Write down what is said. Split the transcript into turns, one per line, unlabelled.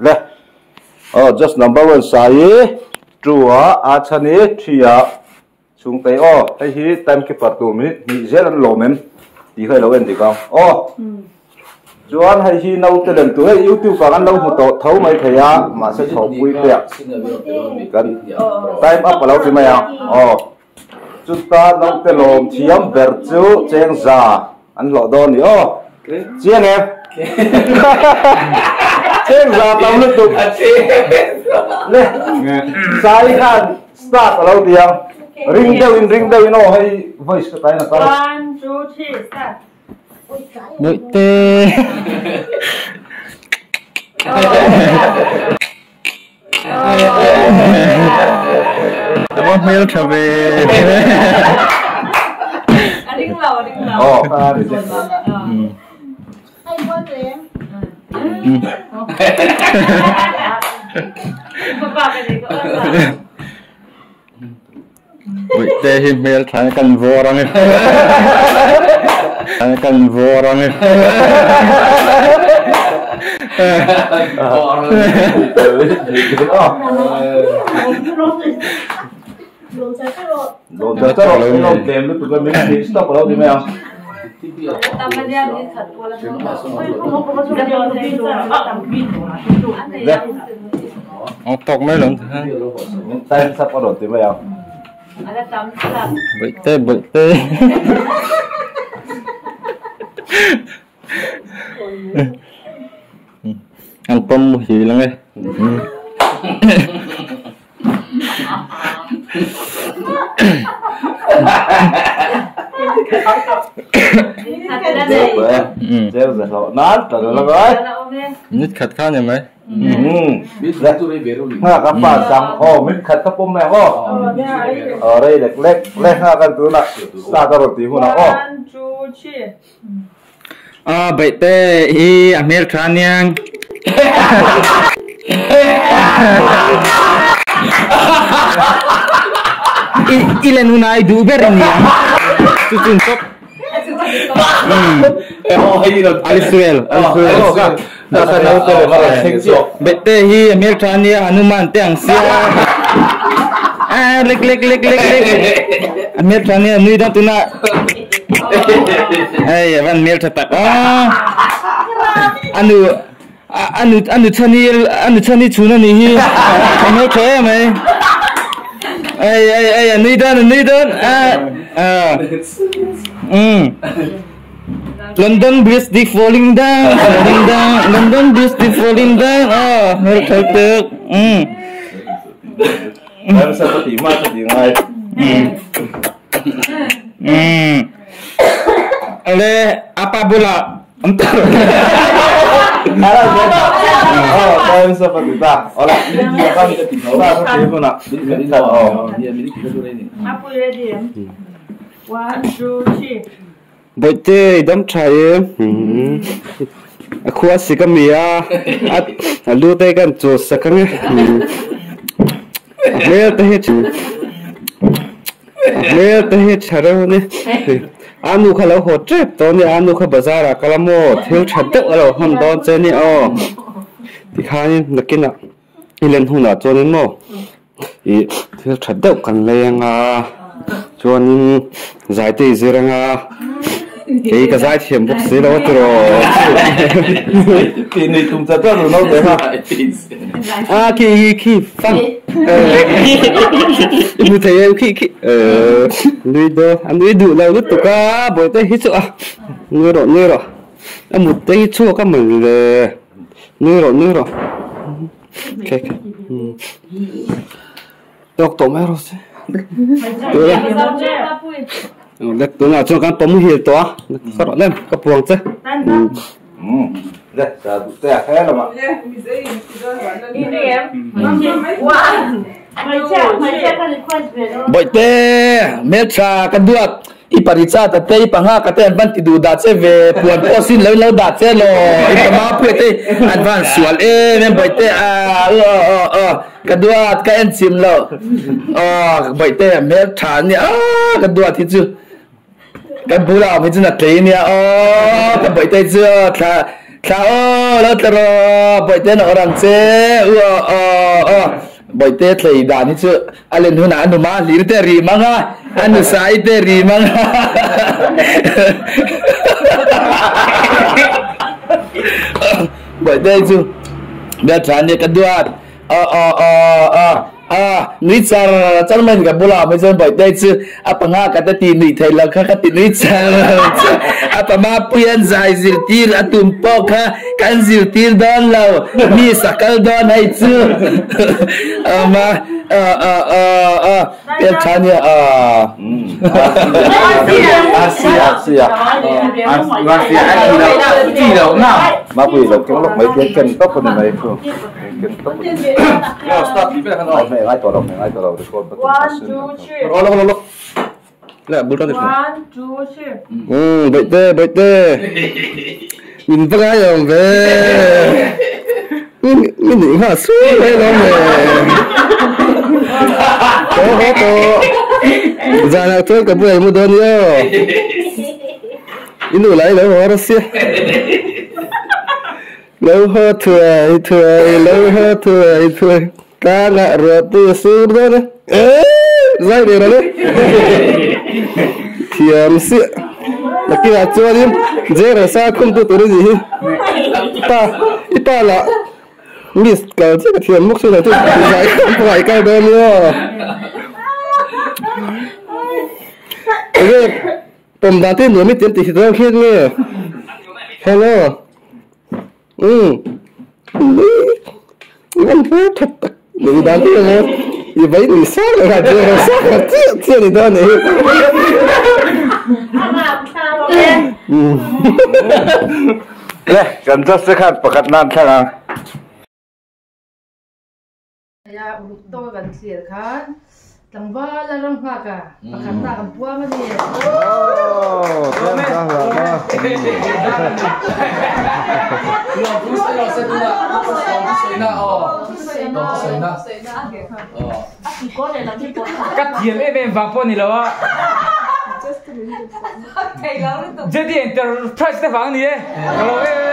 Le aw just number one sai two a a chhan i three a chhungtei aw hei hi time keeper tur minute hnih zel an lawm em tih kha i lo en dik ang aw chuan hei hi naute lem tur hei youtube ah kan lo hmu tawh tho mai thei a mahse thawhpui te ah kan time up a lo ti mai ang aw chuta naute lawm thiam ber chu cheng za an hlawh dawn ni aw chiang em cheng za tam lutuk le sai khan start a lo ti ang ring deuh in ring deuh in aw hei voice ka tain a kal
One, two, three, start.
Bawihte. Ava hmel tha ve.
A ring lo, a ring lo.
Aw.
Bawihte hi hmel tha kan vawr ang e. Kan vawr ang e. Tawk mai lo Bawihte bawihte An pawm muhil ang e. Nit khat kha ni mai.
Nga ka pa sang aw min khat ka pawm mai ang aw. Aw rei lek lek lek nga kan tuna start a rawn tih hunah aw.
A baihte hi a hmel tha aniang. I i len hunah i duh ber ania chu chu in tawp. Alisrael Alisrael Baihte hi a hmel tha ania Hanuman te ang sia. A lek lek lek lek lek a hmel tha ania nui dan tunah. Hei avan hmel tha tak a anu anu anu chhani anu chhani chhun ani hi a hmel tha em mai ei ei ei a nui dawn a nui dawn a a um London Bridge di falling down falling down London Bridge di falling down a hmel tha tak um Ale apa bula entar. Bawihte i dam tha em? A khua sik a mi a, a lu te kan chul sak ang e. A hmel te hi A hmel te hi tha reuh a ni. A nu kha lo haw tep tawh a ni, a nu kha bazar ah kal a maw thil tha deuh a lo hawn dawn che a ni aw. Tikhanin nakinah i len hunah chuanin maw ih thil tha deuh kan lei anga chuanin zai te i zir anga kei ka zai thiam bawk si lo a tiraw. A khi khi khi fang i hmu thei em khi khi nui dawn a nui duh lo lutuk a bawihte hi chu a nui rawh nui rawh a mut te hi chhuak a mawni le nui rawh nui rawh khe khe tawk tawh mai rawh se tunah chuan kan pawm muhil tawh a sarawh lem ka puang che.
Bawihte, hmeltha ka duat, i paricha ta te, i panga ka te an van ti duh dah che ve, puan pawh sin lo in lo dah che law, i pama pui te an van sual em em Bawihte ah aw aw aw ka duat ka en chim lo aw Bawihte hmeltha ania aw ka duat hi chu. Kan bulah awm hi chu na tlei ania aw ka bawihte chu thla Thla aw lo tla rawh Bawihte na awr ang che u aw aw aw Bawihte thlei dan hi chu a len hunah a nu ma hlir te ri mang a a nu sai te ri mang a Bawihte chu bialtha ania ka duat aw aw aw aw A, nui char char mai ka bulah mai chuan Bawihtei chu a panga ka ta ti nui thei lo kha ka ti nui char char. A pama pui an zai zirtir a tum pawh kha kan zirtir dawn lo, mi sakal dawn hei chu. Ama a a a a pek tha nia a.
Mapui lo keng lawk mai khian ken tawp a ni mai chu.
Baihte baihte min va ngai awm ve min nih nghal sual mai alawm le haw haw tawh zanah chuan ka buai mu dawn nia i nu lah i lo haw rawh sia. Lo haw thuai thuai, lo haw thuai thuai, tlangah ruahpui a sur dawn e. Eii! Zai ve rawh le. Thiam siah. Nakinah chuanin Jera sa khumtu tur i nih hi. Pa, i pa lah miss kal chiah ka thiam bawk si lo chu zai khawm pawh i kal dawn nia. Enge pawm dan te nuam i tiam tih hi dawn khian nge? Hello. Umm ngan hle that tak ni dan te ang i vai ni sang leh kha chiang ang sang kha chiah chiah ni dawn nih hi
Le kan just te khan pakhat nan thlang ang.
Aya uluk tawk a kan thlir khan tlangval a ram nghak a pakhat na kan puang a ni.
Ka thiam em em vang pawh ni lo a. JD Enterprise te vang a ni e. Ka lo em.